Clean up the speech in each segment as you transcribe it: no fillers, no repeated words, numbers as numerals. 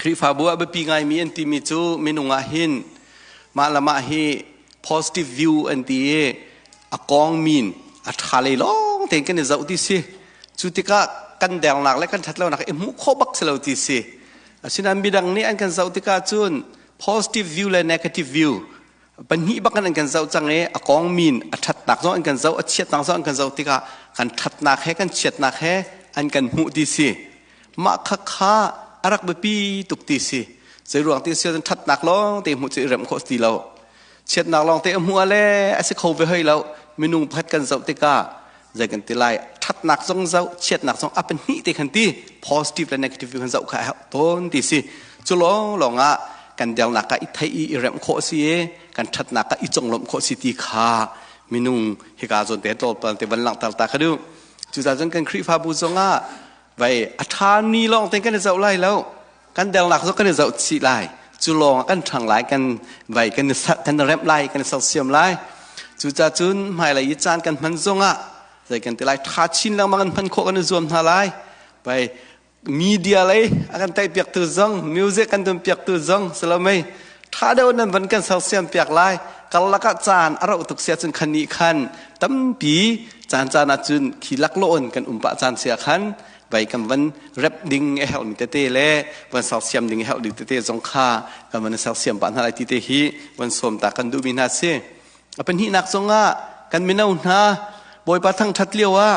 Khrihfabu ah biapi ngaimi an timi cu minung ah hin mah le mah hi positive view an ti i a kong min a ṭha lei lawng tein kan i zoh ti si. Cu tikah kan dernak le kan ṭhatlonak i hmuh khawh bak si lo ti si. Asinain midang nih an kan zoh tikah cun positive view le negative view pahnih bak in an kan zoh cang i a kong min a ṭhatnak zong an kan zoh, a chiatnak zong an kan zoh tikah kan ṭhatnak he kan chiatnak he an kan hmuh ti si. Mah khakha a rak biapi tuk ti si. Zeiruang ti si ahcun ṭhatnak lawng te hmuh cu i remh khawh ti lo. Chiatnak lawng te a hmuh ah le a si kho ve hoi lo. Minung pakhat kan zoh tikah zei kan ti lai, ṭhatnak zong zoh, chiatnak zong a pahnih te khan ti, positive le negative kan zoh kha a herh tawn ti si. Cu lawng lawng ah kan dernak ah i theih i i remh khawh si i kan ṭhatnak ah i conglawmh khawh si ti kha minung hika zawn te tlawmpal te van langhter ta ka duh. Cucaah cun kan Khrihfabu zongah vai a ṭha ni lawng te kan i zoh lai lo, kan dernak zong kan i zoh chih lai. Cu lawng ah kan ṭhang lai, kan vai kan i kan i remh lai, kan i sersiam lai. Cucaah cun hmailei i caan kan hman zongah zei kan ti lai, ṭha chin lengmang in hman khawh kan i zuam hna lai. Vai media lei a kan taih piaktu zong, music kan tum piaktu zong salomei ṭha deuh nan van kan sersiam piak lai. Karlak ah caan a rauh tuk sia cun khan nih khan tampi caan caan ah cun khi laklawh in kan um pah caan sia khan vai kan van rep ding a herh mi tete le van sersiam ding a herh ding tete zong kha kan van sersiam pah hna lai ti te hi van sawm ta kan duh mi hna si. A pahnihnak zongah kan mino hna Bawipa thangṭhat lio ah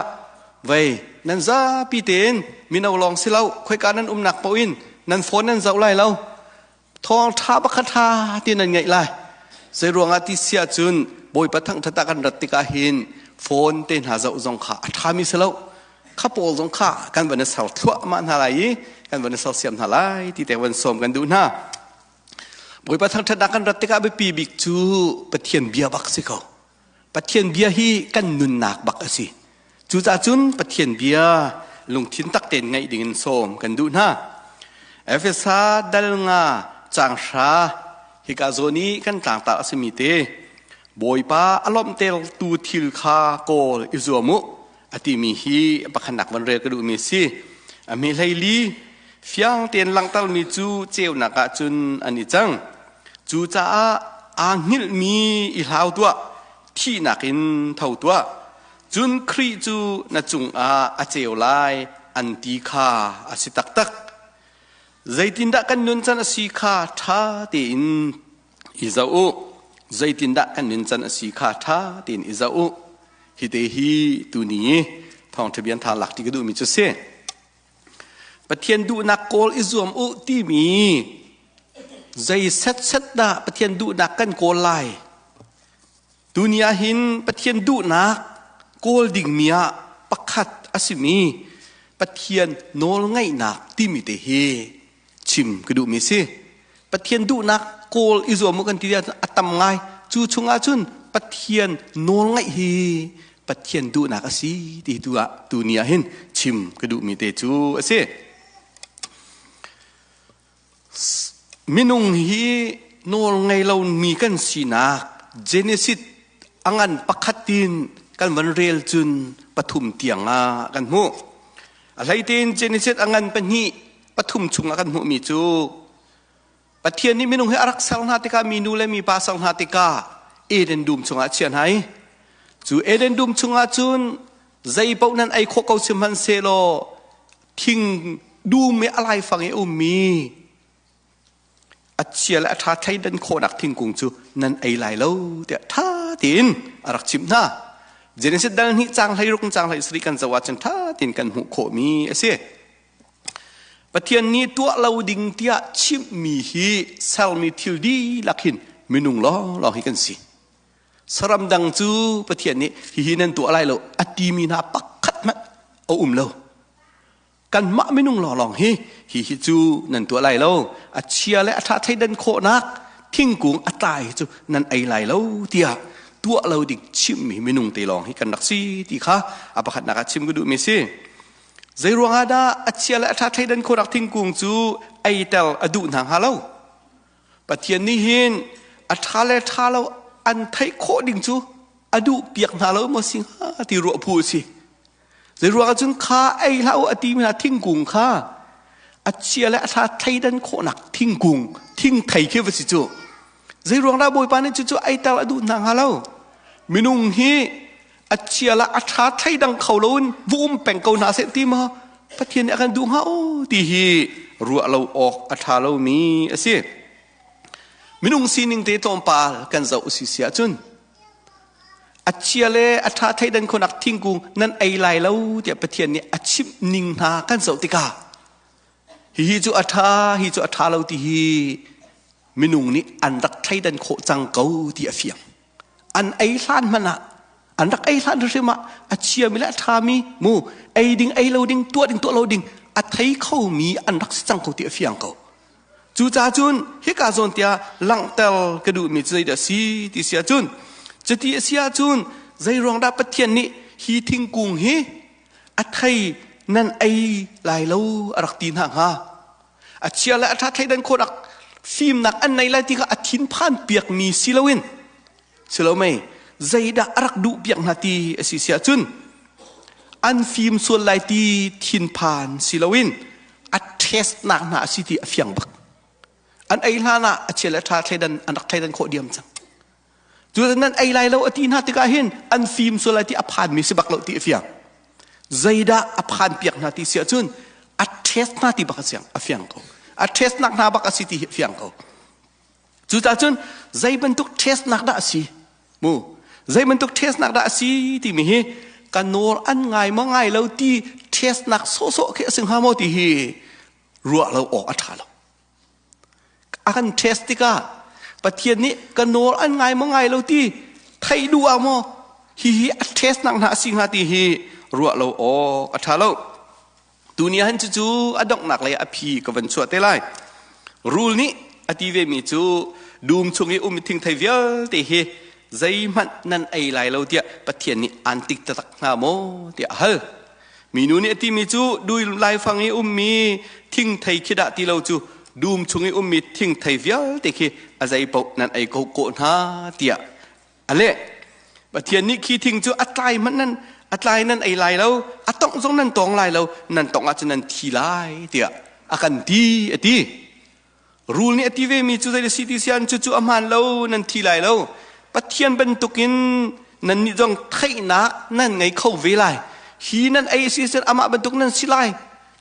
vei nan zapi tein, mino lawng si lo, khoika nan umnak paoh in nan phone nan zoh lai lo, thawngṭha pakhat ṭha ti nan ngaih lai. Zei ruangah ti si ahcun Bawipa thangṭhat ah kan rat tikah hin phone te hna zoh zong kha a ṭhami si lo. Kha pawl zong kha kan van i ser thluahmah hna lai i kan van i sersiam hna lai ti te van sawm kan duh hna. Bawipa thangṭhatnak kan rat tikah biapi bik cu Pathian bia bak si ko. Pathian bia hi kan nunnak bak a si. Cucaah cun Pathian bia lungthin tak tein ngaih dingin sawm kan duh hna. Efesa dal nga caang 5 hika zawn i kan tlangtar a simi te Bawipa a lawmhtertu thil kha kawl i zuam u a timi hi pakhatnak van rel ka duhmi a si. A hme 14 fiang tein langhtermi cu ceunak ah cun an i cang. Cucaah aa hngilhmi i hlau tuah, thihnak in tho tuah. Cun Khrih cu na cungah a ceu lai an ti kha a si taktak. Zeitindah kan nuncan a si kha ṭha tein i zoh u. Zeitindah kan nuncan a si kha ṭha tein i zoh u. Hi te hi tuni thawngṭha bia tha lak ti ka duhmi cu si. Pathian duhnak kawl i zuam u timi zei setset dah Pathian duhnak kan kawl lai? Tuni ah hin Pathian duhnak kawl dingmi ah pakhat a simi Pathian nawlngaihnak timi te hi chim ka duhmi si. Pathian duhnak kawl i zuam u kan ti a tam ngai. Cu chungah cun Pathian nawlngaih hi Pathian duhnak a si ti tu ah tuni ah hin chim ka duhmi te cu a si. Minung hi nawl ngei lomi kan sinak Genesis a ngan pakhat tin kan van rel cun pathum tiang ah kan hmuh. A hleitin Genesis a ngan pahnih pathum chungah kan hmuhmi cu Pathian nih minung hi a rak ser hna tikah, minu le mipa ser hna tikah Eden dum chungah a chiah hna i cu Eden dum chungah cun zei paoh nan ei khawh ko sihmanhsehlaw thing dum i a laifang i a ummi a chia le a ṭha thleidan khawhnak thingkung cu nan ei lai lo tiah ṭha tein a rak chimh hna. Genesis dal hnih caang 16 caang 17 kan zoh ahcun ṭha tein kan hmuh khawhmi a si. Pathian nih tuah lo ding tiah chimhmi hi sermi thil dihlak hin minung lawnglawng hi kan si. Saram dang cu Pathian nih hihi nan tuah lai lo a timi hna pakhat hmanh a um lo. Kanmah minung lawnglawng hi hihi cu nan tuah lai lo, a chia le a ṭha thleidan khawhnak thingkung a tlai cu nan ei lai lo tiah tuah lo ding chimmi minung te lawng hi kan rak si ti kha a pakhatnak ah chim ka duhmi a si. Zeiruang ah dah a chia le a ṭha thleidan khawhnak thingkung cu eiter a duh hna hnga lo? Pathian nih hin a ṭha le ṭha lo an theih khawh ding cu a duh piak hna lo maw si hnga ti ruah phu a si. Zeiruang ah cun kha ei hlah u a timi hna thingkung kha A chia le a ṭha thleidan khawhnak thingkung, thingthei khi va si cu. Zeiruang dah Bawipa nih cucu eiter a duh hna hnga lo? Minung hi a chia le a ṭha thleidang kho loin va um peng ko hna seh ti maw Pathian nih a kan duh hnga aw ti hi ruah lo awk a ṭha lomi a si. Minung sining te tlawmpal kan zoh si si ahcun a chia le a ṭha thleidan khonak thingkung nan ei lai lo tiah Pathian nih a chimh ning hna kan zoh tikah hihi cu a ṭha hi cu a ṭha lo ti hi minung nih an rak thleidan khawh cang ko ti a fiang. An ei hlan hmanh ah an rak ei hlan hrim ah a chiami le a ṭhami mu ei ding ei lo ding tuah ding tuah lo ding a thei khomi an rak si cang ko ti a fiang ko. Cucaah cun hika zawn tiah langhter ka duhmi cu zeidah a si ti si ahcun cuti a si ahcun zeiruang dah Pathian nih hi thingkung hi a thei nan ei lai lo a rak ti hna hnga? A chia le a ṭha thleidan khawhnak fimnak an nei lai ti kha a thinphan piakmi si loin si lo mei zeidah a rak duh piak hna ti a si si ahcun an fim sual lai ti thinphan si loin a test nak hna a si ti a fiang bak. An ei hlan ah a chia le ṭha thleidan an rak thleidan khawh diam cang. Cu nan ei lai lo a ti hna tikah hin an fim sual lai ti a phan mi si bak lo ti a fiang. Zeidah a phan piak hna ti si ahcun a test hna ti bak a siang a fiang ko. A test nak hna bak a si ti hi a fiang ko. Cucaah cun zei bantuk test nak dah a si? Mu zei bantuk test nak dah a si timi hi ka nawl an ngai maw ngai lo ti test nak sawhsawh khi a si hnga maw ti hi ruah lo awk a ṭha lo. A kan test tikah Pathian nih ka nawl an ngai maw ngai lo ti theih duh ah maw hihi a test nak hna a si hnga ti hi ruah lo awk a ṭha lo. Tuni ah hin cucu a donghnak lei a phi ka van chuah te lai. Rul nih a ti ve mi cu dum chung i um thingthei vialte hi zeihmanh nan ei lai lo tiah Pathian nih aan tik taktak hnga maw tiah a hal. Minu nih a timi cu dui laifang i ummi thingthei khi dah ti lo cu dum chung i ummi thingthei vialte khi a zei paoh nan ei ko kawh hna tiah a leh. Pathian nih khi thing cu a tlai hmanh nan a tlai nan ei lai lo, a tongh zong nan tawng lai lo, nan tongh ahcun nan thi lai tiah a kan ti a ti. Rul nih a ti ve mi cu zei si ti sian cucu a hmaan lo, nan thi lai lo. Pathian bantukin nannih zong theihnak nan ngei kho ve lai. Hi nan ei si sin amah bantuk nan si lai.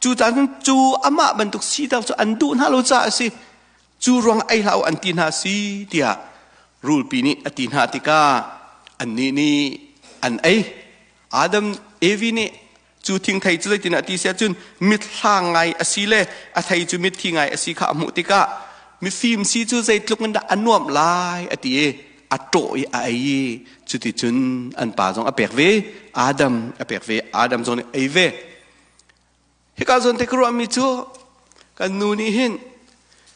Cu caan cun cu amah bantuk siter cu an duh hna lo caah a si. Cu ruang ei hlah u an ti hna si tiah rulpi nih a ti hna tikah annih nih an ei. Adam Evi nih cu thingthei cu zeitin a ti si ahcun mithla ngai a si le a thei cu mitthi ngai a si kha a hmuh tikah mifim si cu zeitluk in dah a nuamh lai a ti i a ṭawh i a ei i cuticun an pa zong a pek ve. Adam a pek ve. Adam zong nih ei ve. Hika zawn te ka ruahmi cu kan nu nih hin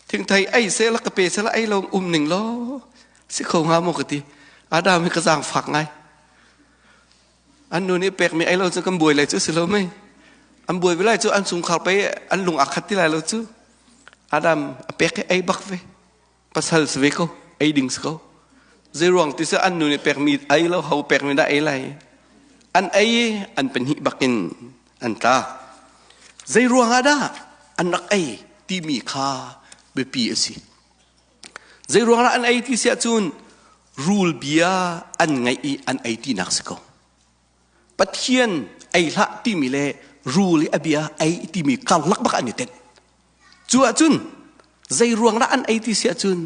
thingthei ei seh la ka pe seh la ei lo um ning law si kho hnga maw ka ti. Adam hi ka zaangfak ngai. An nu nih pekmi ei lo cu kan buai lai cu si lo mei. An buai ve lai cu an chungkhar pei an lung a khat ti lai lo cu. Adam a pek i ei bak ve. Pasal si ve ko, ei ding si ko. Zeiruang ti si an nu nih pekmi ei lo ho pekmi dah ei lai. An ei i an pahnih bakin an tla. Zeiruang ah dah an rak ei timi kha biapi a si. Zeiruang ah an ei ti si ahcun rul bia an ngaih i an ei tinak si ko. Pathian ei hlah timi le rul i a bia ei timi karlak bak an i tenh. Cu ahcun zeiruang dah an ei ti si ahcun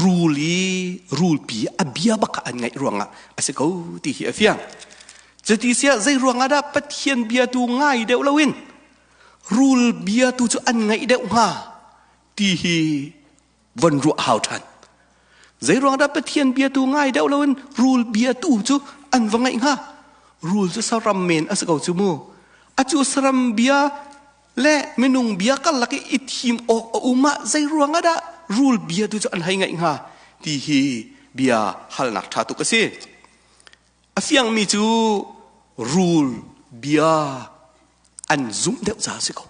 rul i rulpi a bia bak an ngaih ruangah a si ko ti hi a fiang. Cuti siah zeiruang ah dah Pathian bia tu ngai deuh loin rul bia tu cu an ngaih deuh hnga ti hi von ruah hau ṭhan. Zeiruang dah Pathian bia tu ngai deuh loin rul bia tu cu an va ngaih hnga? Rul cu saram men a si ko cu mu. A cu saram bia le minung bia karlak i i thim awk a um ah zeiruang ah dah rul bia tu cu an hei ngaih hnga ti hi bia halnak ṭha tuk a si. A fiangmi cu rul bia an zumh deuh caah a si ko.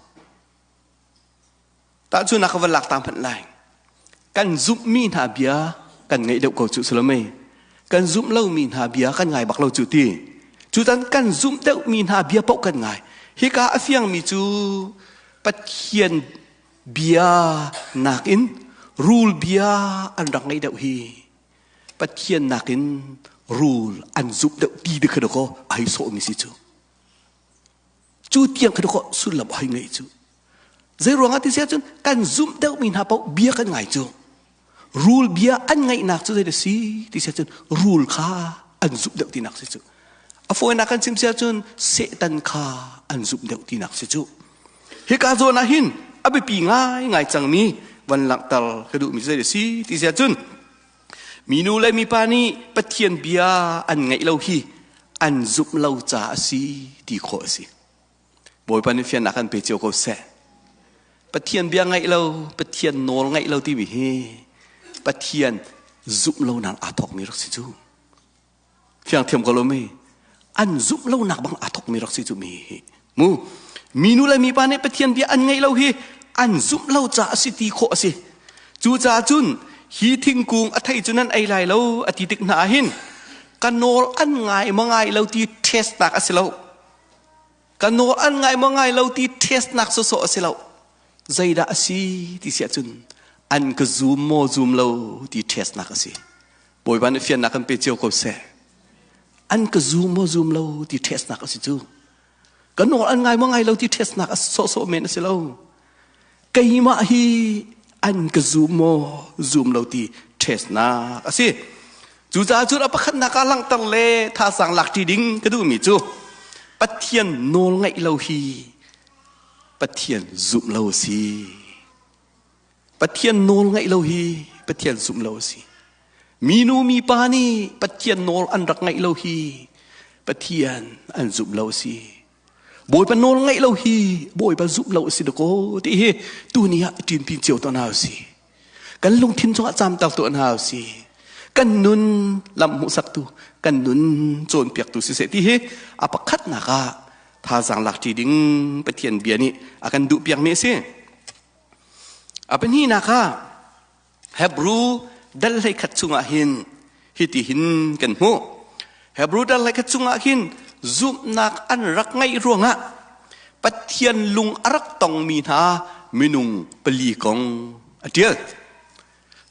Tahchunhnak ka van lak ta hmanh lai. Kan zumhmi hna bia kan ngaih deuh ko cu salome. Kan zumh lomi hna bia kan ngai bak lo cu ti. Cutan kan zumh deuhmi hna bia paoh kan ngai. Hika a fiangmi cu Pathian Bia nakin rul bia an rak ngaih deuh hi Pathian nakin rul an zumh deuh ti de kha ko ai sawh mi si cu. Cu tiang kha ko sullam ai ngeih cu. Zei ruangah ti sia cun kan zumh deuh mi hna paoh bia kan ngai cu. Rul bia an ngaihnak cu zei da si ti sia cun rul kha an zumh deuh tinak si cu. A fawinak kan chim sia cun Satan kha an zumh deuh tinak si cu. Hika zawn ah hin a biapi ngaingai cangmi van langhter ka duhmi zei a si ti si ahcun minu le mipa nih Pathian bia an ngaih lo hi an zumh lo ca a si ti khawh a si. Bawipa nih fiannak kan pe cio ko seh. Pathian bia ngaih lo, Pathian nawl ngaih lo timi hi Pathian zumh lo nak aa thawkmi rak si cu. Fiang thiam ko lo mi an zumh lo nak bang aa thawkmi rak si cu mi hi mu minu le mipa nih Pathian bia an ngaih lo hi an zumh lo ca a si ti khawh a si. Cucaah cun hi thingkung a thei cu nan ei lai lo a ti tik hna ah hin ka nawl an ngai maw ngai lo ti test nak a si lo. Ka nawl an ngai maw ngai lo ti test nak sawsawh a si lo. Zeidah a si ti siah cun an ka zum maw zum lo ti test nak a si. Bawipa nih fiannak kan pe cio ko seh. An ka zum maw zum lo ti test nak a si cu. Ka nawl an ngai maw ngai lo ti test nak a sawhsawh men a si lo. Keimah hi an ka zum maw zum lo ti test nak a si. Cucaah cun a pakhatnak ah langhter le thazaang lak ṭi ding ka duhmi cu Pathian nawl ngaih lo hi Pathian zumh lo a si. Pathian nawl ngaih lo hi Pathian zumh lo a si. Minu mipa nih Pathian nawl an rak ngaih lo hi Pathian an zumh lo a si. Bawipa nawl ngaih lo hi Bawipa zumh lo a si dakaw ti hi tuni ah ṭinpin cio tuah hna u si. Kan lungthin cungah caamter tuah hna u si. Kan nun lam hmuhsaktu, kan nun cawnpiaktu siseh ti hi a pakhatnak ah thazaang lak ṭi ding Pathian bia nih a kan duhpiakmi a si. A pahnihnak ah Hebrew dal 11 chungah hin hiti hin kan hmuh. Hebrew dal 11 chungah hin zumhnak an rak ngeih ruangah Pathian lung a rak tongmi hna minung pali kong a ṭial.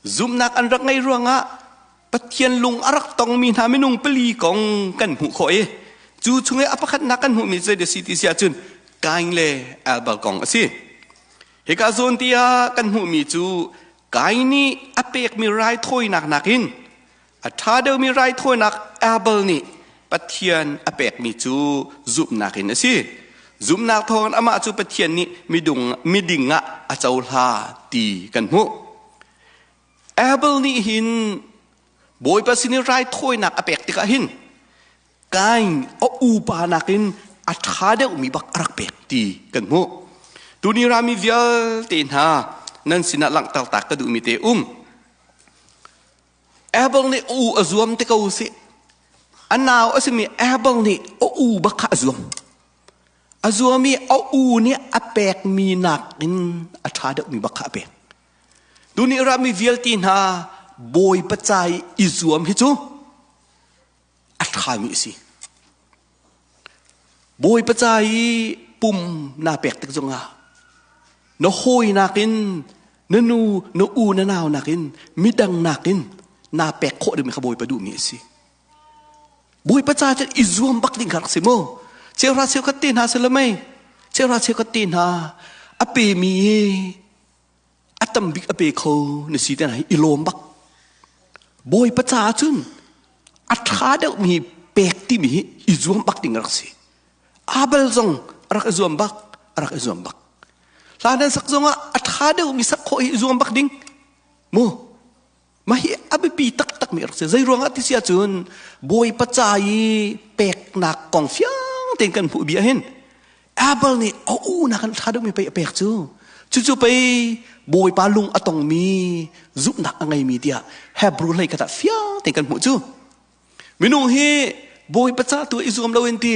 Zumhnak an rak ngeih ruangah Pathian lung a rak tongmi hna minung pali kong kan hmuh khawh i cu chung i a pakhatnak kan hmuhmi zei a si ti si ahcun Kain le Abel kong a si. Hika zawn ti ah kan hmuhmi cu Kain nih a pekmi raithawinak nakin a ṭha deuhmi raithawinak Abel nih Pathian a pekmi cu zumhnak in a si. Zumhnak thawngin amah cu Pathian nih midung, miding ah a cohla ti kan hmuh. Abel nih hin Bawipa sin i raithawinak a pek tikah hin Kain a upa nakin a ṭha deuhmi bak a rak pek ti kan hmuh. Tuni rami vialte hna nan sinah langhter ta ka duhmi te um. Abel nih a u a zuam te ko sih. A nau a simi Abel nih a u bak kha a zuam. A zuam i a u nih a pekmi nakin a ṭha deuhmi bak kha a pek. Tuni rami vialte hna Bawipa ca i i zuam hi cu a ṭhami a si. Bawipa ca i pum naa pek tik zongah na hawi nakin na nu na u na nau nakin midang nakin naa pek khawh dingmi kha Bawipa duhmi a si. Bawipa ca cu i zuam bak ding kha rak si mu. Cheuhra cheukhat te hna si lo mei. Cheuhra cheukhat te hna a pemi a tam bik a pe kho na si te hna hi i lawm bak. Bawipa caah cun a ṭha deuhmi pek timi hi i zuam bak ding a rak si. Abel zong a rak i zuam bak, a rak i zuam bak. Hla nan sak zongah a ṭha deuhmi sak khawh hi i zuam bak ding. Mu, mah hi a biapi taktakmi a rak si. Zei ruangah ti si ahcun Bawipa ca i peknak kong fiang tein kan hmuh bia hin Abel nih a u nakin ṭha deuhmi pei a pek cu. Cucu pei Bawipa lung a tongmi zumhnak a ngeimi tiah Hebrew hlei khat ah fiang tein kan hmuh cu. Minung hi Bawipa ca tu i zuam loin ti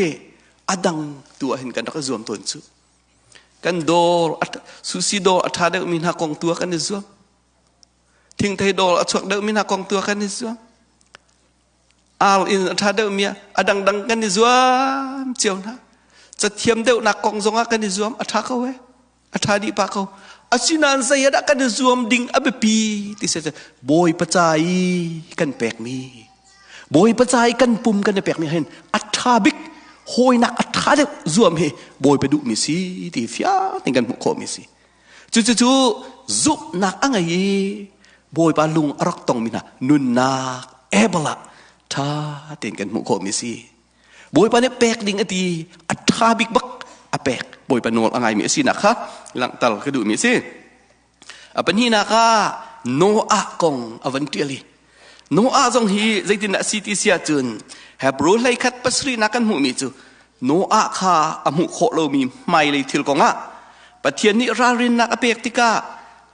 a dang tu ah hin kan rak i zuam tawn cu. Kan dawr susi dawr a ṭha deuhmi hna kong tu ah kan i zuam. Thingthei dawr a chuak deuhmi hna kong tu ah kan i zuam. Ar in a ṭha deuhmi ah a dangdang kan i zuam cio hna. Cathiam deuhnak kong zongah kan i zuam a ṭha ko e. A ṭha dih pah ko. Asinain zei ah dah kan i zuam ding a biapi ti si Bawipa ca i kan pekmi Bawipa ca i kan pum kan i pekmi hin a ṭha bik hawinak a ṭha deuh zuam hi Bawipa duhmi si ti fiang tein kan hmuh khawhmi si. Cucu zumhnak a ngei i Bawipa lung a rak tongmi hna nunnak Abel ah ṭha tein kan hmuh khawhmi si. Bawipa nih pek ding a ti a ṭha bik bak a pek. Bawipa nawl a ngaimi a sinak kha langhter ka duhmi a si. A pahnihnak ah Noah kong a van ṭial i Noah zong hi zeitindah a si ti si ahcun Hebrew hleikhat pasarihnak kan hmuhmi cu Noah kha a hmuh khawh lomi hmailei thil kongah Pathian nih ralrinnak a pek tikah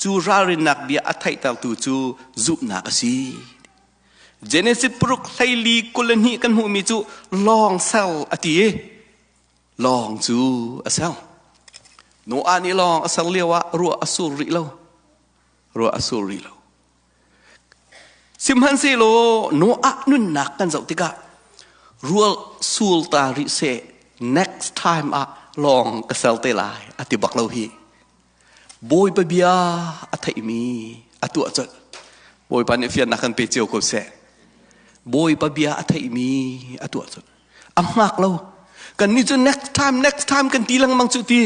cu ralrinnak bia a theihtertu cu zumhnak a si. Genesis paruk hleili 22 kan hmuhmi cu lawng sel a ti i lawng cu a sel. Noah nih lawng a ser lio ah ruah a sur rih lo. Ruah a sur rih lo. Sihmanhsehlaw Noah nunnak kan zoh tikah rual sul ta rih seh next time ah lawng ka ser te lai a ti bak lo hi. Bawipa bia a theihmi a tuah colh. Bawipa nih fiannak kan pe cio ko seh. Bawipa bia a theihmi a tuah colh. A hngak lo. Kan nih cu next time next time kan ti lengmang cu ti.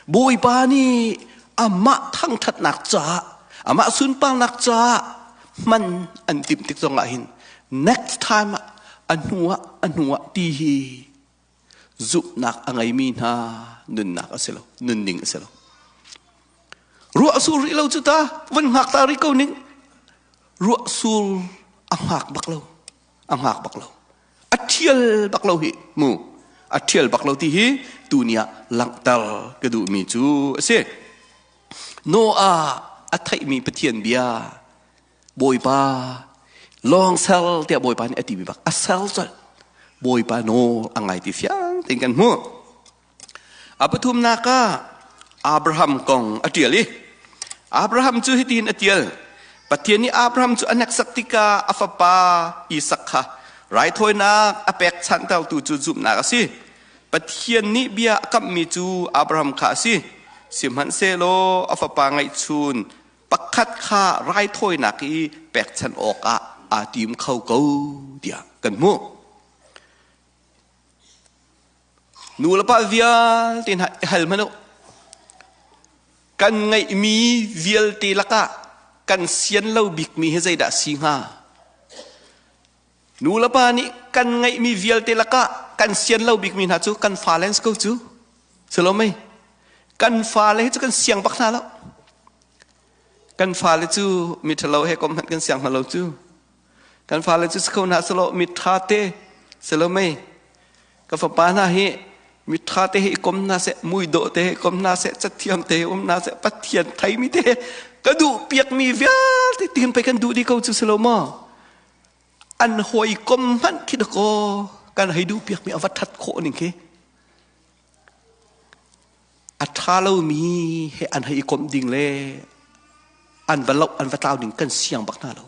Bawipa nih amah thangthatnak caah amah sunparnak caah hman an timh tik zong ah hin next time ah a hnu ah a hnu ah ti hi zumhnak a ngeimi hna nunnak a si lo nunning a si lo ruah sur rih lo cu ta van hngak ta rih ko ning ruah sur a hngak bak lo a hngak bak lo a ṭhial bak lo hi mu a ṭhial bak lo ti hi tuni ah langhter ka duhmi cu a si Noah a theihmi Pathian bia Bawipa lawng sel tiah Bawipa nih a timi bak a sel colh Bawipa nawl a ngai ti fiang tein kan hmuh A pathumnak ah Abraham kong a ṭial i Abraham cu hitin a ṭial. Pathian nih Abraham cu a hneksak tikah a fapa Isak kha raithawinak a pekchanhtertu cu zumhnak a si. Pathian nih bia a kamhmi cu Abraham kha a si. Sihmanhsehlaw a fapa ngeihchun pakhat kha raithawinak i pekchanh awkah aa tim kho ko tiah kan hmuh. Nu le pa vialte hna i hal hmanh u. Kan ngeihmi vialte lakah kan sian lo bikmi hi zeidah si hnga? Nu le pa nih kan ngeihmi vialte lakah kan sian lo bikmi hna cu kan fale an si ko cu. Si lo mei? Kan fale hi cu kan siang bak hna lo. Kan fale cu miṭhalo he kom hmanh kan siang hna lo cu. Kan fale cu si kho hna selaw miṭha te si lo mei ka fapa hna hi miṭha te hi i kom hna seh muidawh te hi kom hna seh cathiam te hi um hna seh Pathian theimi te ka duh piakmi vialte tin pei kan duh dih ko cu si lo maw an hawikom hmanh khi dakaw kan hei duh piakmi a va ṭhat khawh ning khi a ṭha lomi he an hei i komh ding le an va loh an va tlau ding kan siang bak hna lo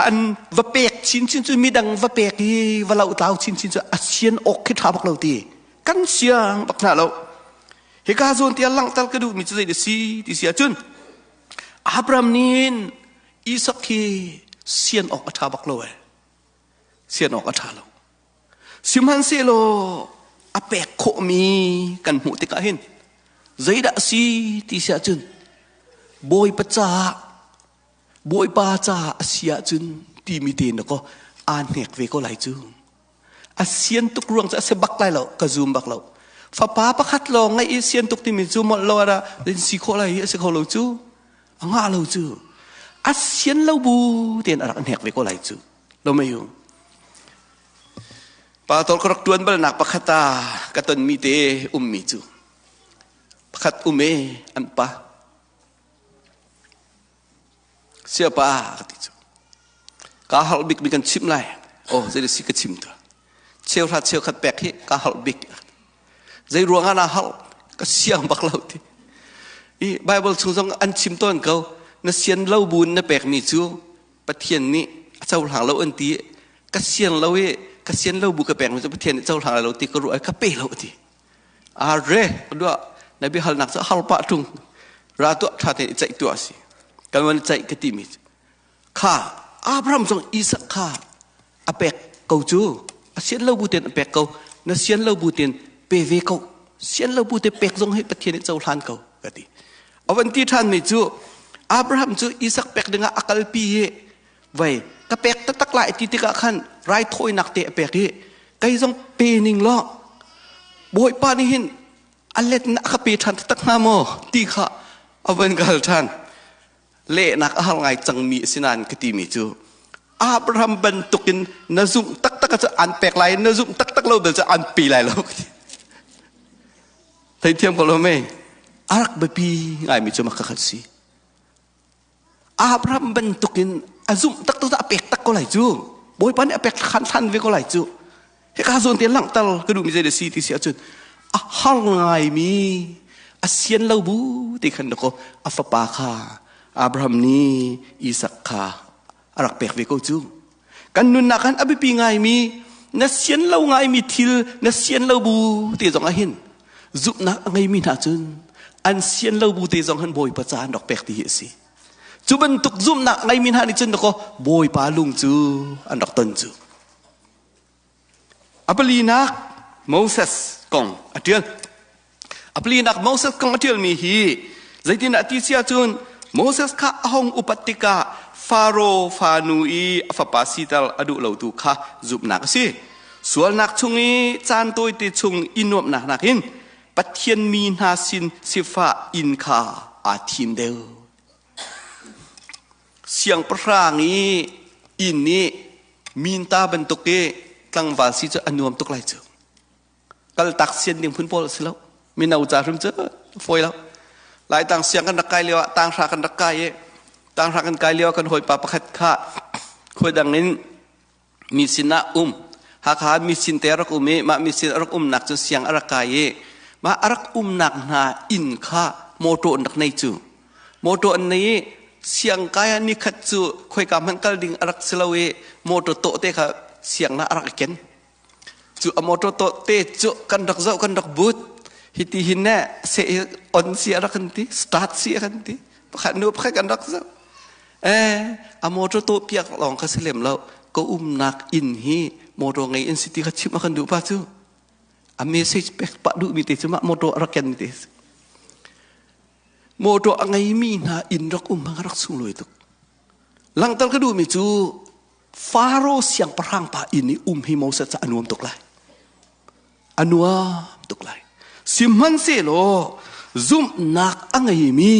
an va pek chinchin cu midang va pek i va loh tlau chinchin cu a sian awk khi ṭha bak lo ti kan siang bak hna lo hika zawn tiah langhter ka duhmi cu zei si ti si ahcun Abraham nih Isak hi sian awk a ṭha bak lo eh sian awk a ṭha lo Sihmanhsehlaw a pek khawhmi kan hmuh tikah hin zeidah a si ti si ahcun Bawipa caah Bawipa caah a si ahcun timi te na kaw aa hnek ve ko lai cu. A sian tuk ruang cu a si bak lai lo ka zum bak lo. Fapa pakhat lawng ngeih i sian tuk timi cu molh lo ah si khawh lai hi a si kho lo cu. A ngah lo cu. A sian lo bu tein a rak hnek ve ko lai cu. Lo mei u. Pastor ka rak ṭuan balnak pakhat ah ka tonmi te ummi cu pakhat um e an pa siapa ka ti cu ka harh bik mi kan chim lai oh zei si ka chim tu cheuhra cheukhat pek hi ka harh bik zei ruang ah na harh ka siang bak lo ti i Bible chung zong an chim tawn ko na sian lo buin na pek mi cu Pathian nih a cohlang lo an ti ka sian lo i ka sian lo bu ka pek mi cu Pathian nih cohlang lo ti ka ruah ka pe lo ti are dua. Na biahalnak cu har pah ṭung. Ra tuah ṭha tein i ceih tuah si. Kan van i ceih ka timi cu. Kha Abraham zong Isak kha a pek ko cu. A sian lo bu tein a pek ko. Na sian lo bu tein pe ve ko. Sian lo bu te pek zong hi Pathian nih cohlan ko ka ti. A van ti ṭhanmi cu Abraham cu Isak pek dingah a kalpi i vei ka pek taktak lai ti tikah khan raithawinak te a pek i kei zong pe ning law Bawipa nih hin a let na ka pe ṭhan taktak hnga maw ti kha a van ka hal ṭhan. Lehnak a har ngai cangmi a si nain ka timi cu Abraham bantukin na zumh taktak cu an pek lai na zumh taktak lo bel cu an pe lai lo. Theithiam ko lo mei? A rak biapi ngaimi cu mah kha si. Abraham bantukin a zumh taktak a pek tak ko lai cu. Bawipa nih a pek khan hlan ve ko lai cu. Hika zawn te langhter ka duhmi zei si ti si ahcun a har ngaimi a sian lo bu ti khan ko a fapa kha Abraham nih Isak kha a rak pek ve ko cu. Kan nunnak kan a biapi ngaimi na sian lo ngaimi thil na sian lo bu te zong ah hin zumhnak a ngeimi hna cun an sian lo bu te zong hin Bawipa ca an rak pek ti hi a si. Cu bantuk zumhnak ngeimi hna nih cun dakaw Bawipa lung cu an rak ton cu. A palinak Moses kong a ṭial. A palinak Moses kong a ṭialmi hi zeitin a ti si ahcun Moses kha a hung upat tikah Faro fanu i a fapa siter a duh lotu kha zumhnak a si. Sualnak chung i caan tawite chung i nuamhnak nakin Pathian mi hna sin sifah inn kha aa thim deuh. Siangpahrang i inn i minta bantuk i tlangval si cu a nuam tuk lai cu. Kaltak sian ding phun pawl a si lo. Mino ca hrim cu fawi lo. Laitang siang kan rak kai lio ah tanghra kan rak kai i tanghra kan kai lio ah kan hawipa pakhat kha khua dang in mi sinah um Hakha mi sin te rak um i mah mi sin a rak umnak cu siang a rak kai i mah a rak umnak hna inn kha motor an rak nei cu motor an nei i siang kai ah nikhat cu khoika hmanh kal ding a rak si lo i motor tawh te kha siang na a rak i ken cu a motor tawh te cu kan rak zoh kan rak but hiti hin ne se on si a rak kan ti start si a kan ti pakhat nu pakhat kan rak zoh eh a motor tawh piak lawng kha si lem lo ka umnak inn hi motor ngei in si ti kha chim a kan duh pa cu a message pek pah duh mi te cu mah motor a rak ken mi te motor a ngeimi hna inn rak um hmang rak sunglawi tuk langhter ka duhmi cu Faro siangpahrang pa inn i um hi Moses ca a nuam tuk lai a nuam tuk lai sihmanhsehlaw zumhnak a ngeimi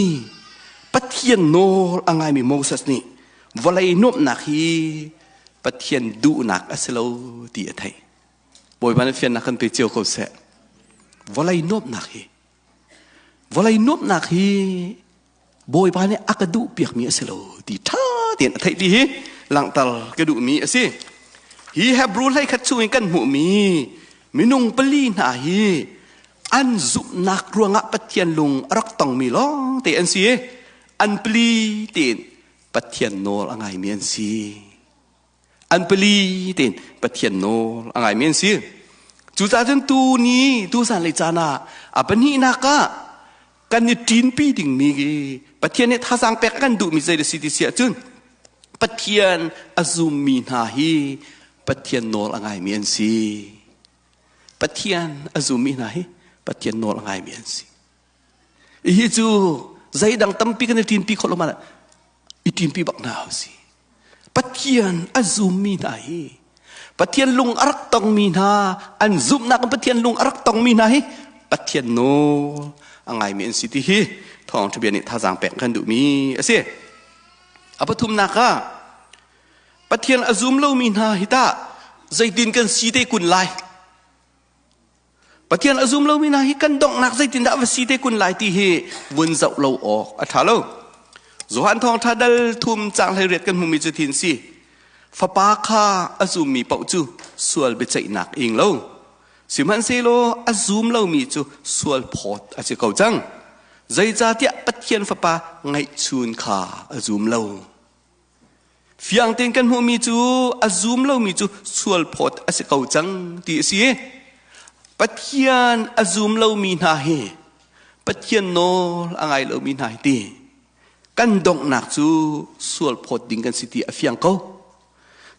Pathian nawl a ngaimi Moses nih vawlei nuamhnak hi Pathian duhnak a si lo ti a theih Bawipa nih fiannak kan pe cio ko seh vawlei nuamhnak hi Vawlei nuamhnak hi Bawipa nih a ka duh piakmi a si lo ti ṭha tein a theih ti hi langhter ka duhmi a si. Hi Hebrew 11 chung in kan hmuhmi minung pali hna hi an zumhnak ruangah Pathian lung a rak tongmi lawng te an si i an pali tein Pathian nawl a ngaimi an si. An pali tein Pathian nawl a ngaimi an si. Cucaah cun tu ni tu zanlei caan ah a pahnihnak ah kan i ṭinpi dingmi Pathian nih thazaang pek a kan duhmi zei si ti si ahcun Pathian a zummi hna hi Pathian nawl a ngaimi an si. Pathian a zummi hna hi Pathian nawl a ngaimi an si. Hi cu zeidang tampi kan i ṭinpi khawh lo mana i ṭinpi bak hna si. Pathian a zummi hna hi Pathian lung a rak tongmi hna an zumhnak in Pathian lung a rak tongmi hna hi Pathian nawl a ngaimi an si ti hi thawngṭha bia nih thazaang pek kan duhmi a si. A pathumnak ah Pathian a zum lomi hna hi tah zeitin kan si te kun lai? Pathian a zum lomi hna hi kan donghnak zeitindah va si te kun lai ti hi vun zoh lo awk a ṭha lo. Johan thawngṭha dal thum cang 18 kan hmumi cu thin si. Fapa kha a zummi paoh cu sual biaceihnak ing lo. Sihmanhsehlaw a zum lomi cu sual phawt a si ko cang. Zeicahtiah Pathian Fapa ngaihchun kha a zum lo. Fiang tein kan hmuhmi cu a zum lomi cu sual phawt a si ko cang ti a si. Pathian a zum lomi hna hi Pathian nawl a ngai lomi hna hi ti kan donghnak cu sual phawt ding kan si ti a fiang ko.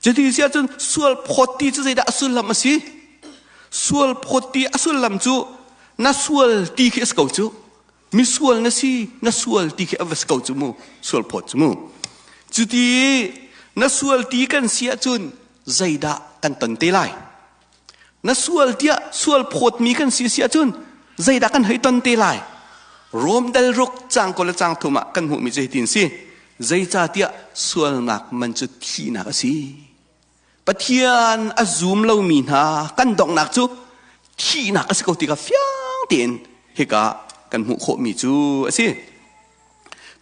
Cuti si ahcun sual phawt ti cu zeidah a sullam a si? Sual phawt ti a sullam cu na sual ti khi a si ko cu. Misual na si, na sual ti khi a va si ko cu mu. Sual phawt cu mu. Cuti na sual ti kan si ahcun zeidah kan ton te lai? Na sual tiah sual phawtmi kan si si ahcun zeidah kan hei ton te lai? Rom dal ruk cang ko le cang thum ah kan hmuhmi cu hitin si. Zeicahtiah sualnak man cu thihnak a si. Pathian a zum lomi hna kan donghnak cu thihnak a si ko ti kha fiang tein hika kan hmuh khawhmi cu a si.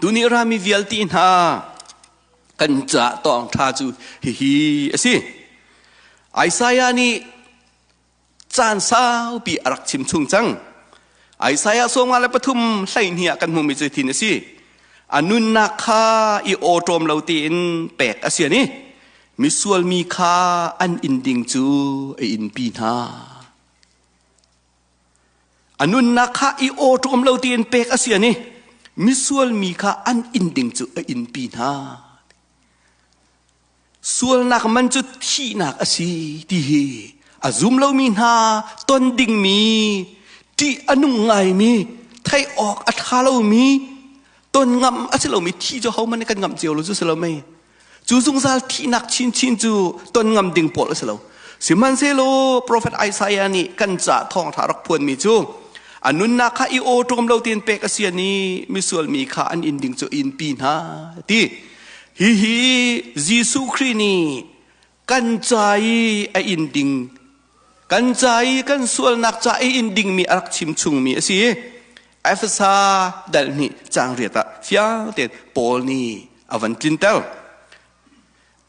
Tuni rami vialte hna kan ca tawngṭha cu hihi a si. Isaiah nih caan saupi a rak chim chung cang. Isaiah 53 hleihnih ah kan hmuhmi cu thin a si. A nunnak kha i awṭawm lo tein pek a si ani. Misual mi kha an inn ding cu a innpi hna. A nunnak kha i awṭawm lo tein pek a si ani. Misual mi kha an inn ding cu a innpi hna. Sualnak man cu thihnak a si ti hi a zum lomi hna ton dingmi ṭih a nung ngaimi theih awk a ṭha lomi ton ngam a si lomi thi cu hohmanh nih kan ngamh cio lo cu si lo mei. Cu zungzal thihnak chinchin cu ton ngam ding pawl a si lo. Sihmanhsehlaw profet Isaiah nih kan ca thawngṭha rak phuanmi cu a nunnak kha i awṭawm lo tein pek a si i misual mi kha an inn ding cu inn pi hna ti. Hihi Jesuh Khrih nih kan ca i a inn ding kan ca i kan sualnak ca i inn dingmi a rak chim chungmi a si. Efesa dal hnih caang riat ah fiang tein Paul nih a van tlinter.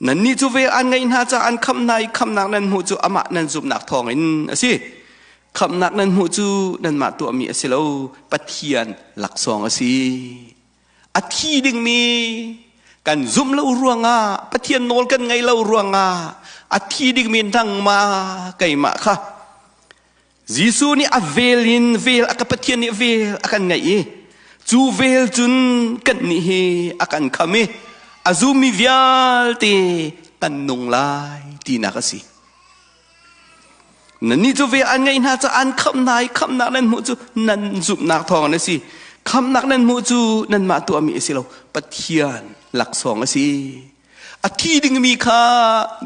Nannih cu vel an ngeih hna caah an khamh hna i khamhnak nan hmuh cu amah nan zumhnak thawngin a si. Khamhnak nan hmuh cu nanmah tuahmi a si lo, Pathian laksawng a si. A thi dingmi kan zumh lo ruangah, Pathian nawl kan ngaih lo ruangah a thi dingmi nangmah keimah kha Jesuh nih a vel in vel a ka Pathian nih vel a kan ngeih i cu vel cun kan nih hi a kan kham i a zummi vialte kan nung lai tinak a si. Nannih cu vel an ngeih hna caah an khamh hna i khamhnak nan hmuh cu nan zumhnak thawng a si. Khamhnak nan hmuh cu nanmah tuahmi a si lo, Pathian laksawng a si. A thi dingmi kha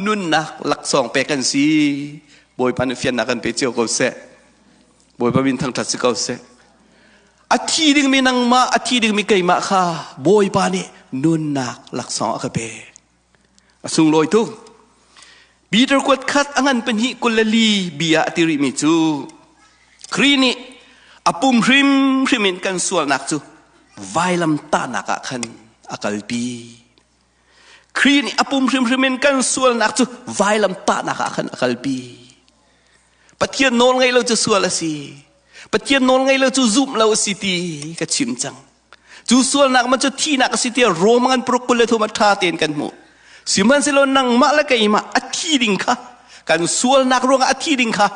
nunnak laksawng pek an si. Bawipa nih fiannak kan pe cio ko seh. Bawipa min thangṭhat si ko seh. A thi dingmi nangmah, a thi dingmi keimah kha Bawipa nih nunnak laksawng a ka pek. A sunglawi tuk. Peter kuat khat a ngan pahnih 24 bia a ti rihmi cu Khrih nih a pum hrimhrim in kan sualnak cu vailam tahnak ah khan a kalpi. Khrih nih a pum hrimhrim in kan sualnak cu vailam tahnak ah khan a kalpi. Pathian nawl ngaih lo cu sual a si. Pathian nawl ngaih lo cu zumh lo a si ti ka chim cang. Cu sualnak man cu thihnak a si tiah Rom ngan paruk 23 ah ṭha tein kan hmuh. Sihmanhsehlaw nangmah le keimah a thi ding kha kan sualnak ruangah a thi ding kha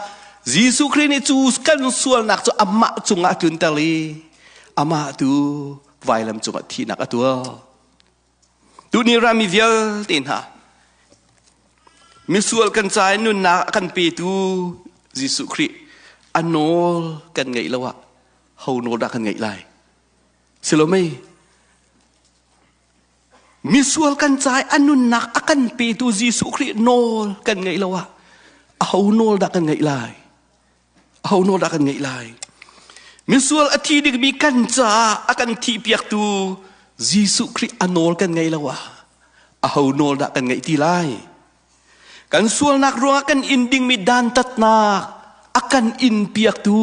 Jesuh Khrih nih cu kan sualnak cu amah cungah a tlunter i amah tu vailam cungah thihnak a tuah. Tuni rami vialte hna misual kan ca i nunnak a kan petu Jesuh Khrih a nawl kan ngeih lo ah ho nawl dah kan ngeih lai? Silomei misual kan ca i a nunnak a kan petu Jesuh Khrih nawl kan ngeih lo ah a ho nawl dah kan ngeih lai? Aho nawl dah kan ngeih lai? Misual a thi dingmi kan caah a kan thihpiaktu Jesuh Khrih a nawl kan ngei lo ah aho nawl dah kan ngeih ti lai? Kan sualnak ruangah kan in dingmi dantatnak a kan in piaktu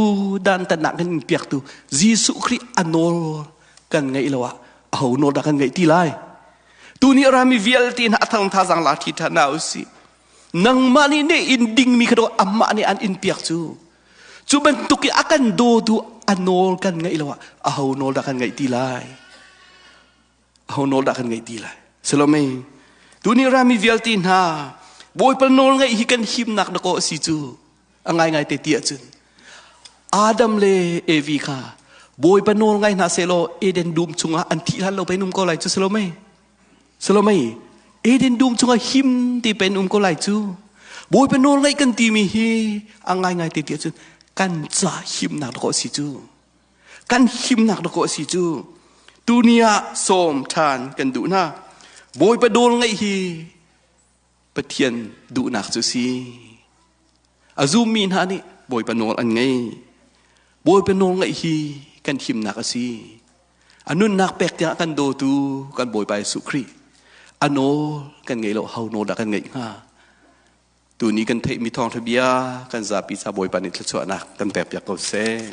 dantatnak kan in piaktu Jesuh Khrih a nawl kan ngeih lo ah aho nawl dah kan ngeih ti lai? Tuni a rami vialte hna a thang thazang la thi ṭhan hna usih. Nangmah nih ne in dingmi kha amah nih an in piak cu. Cu bantuk i a kan dawtu a nawl kan ngaih lo ah aho nawl dah kan ngaih ti lai? Aho nawl dah kan ngaih ti lai? Salome, tuni rami vialte hna Bawipa nawl ngaih hi kan himnak na kaw a si cu. A ngaingai te ti ahcun Adam le Evi kha Bawipa nawl ngai hna seh law Eden dum chungah an thih hlan lo pen um ko lai cu si lo mei? Si lo mei? Eden dum chungah him ti pen um ko lai cu. Bawipa nawl ngaih kan timi hi a ngaingai te ti ahcun kan ca himnak dawh a si cu. Kan himnak dawh a si cu. Tuni ah sawm ṭhan kan duh hna. Bawipa nawl ngaih hi Pathian duhnak cu si. A zummi hna nih Bawipa nawl an ngei. Bawipa nawl ngaih hi kan himnak a si. A nunnak pek tiang kan dawtu kan Bawipa Jesuh Khrih. A nawl kan ngei lo, ho nawl dah kan ngeih hnga? Tuni kan theihmi thawngṭha bia kan zapi ca Bawipa nih thluachuahnak kan pek piak ko seh.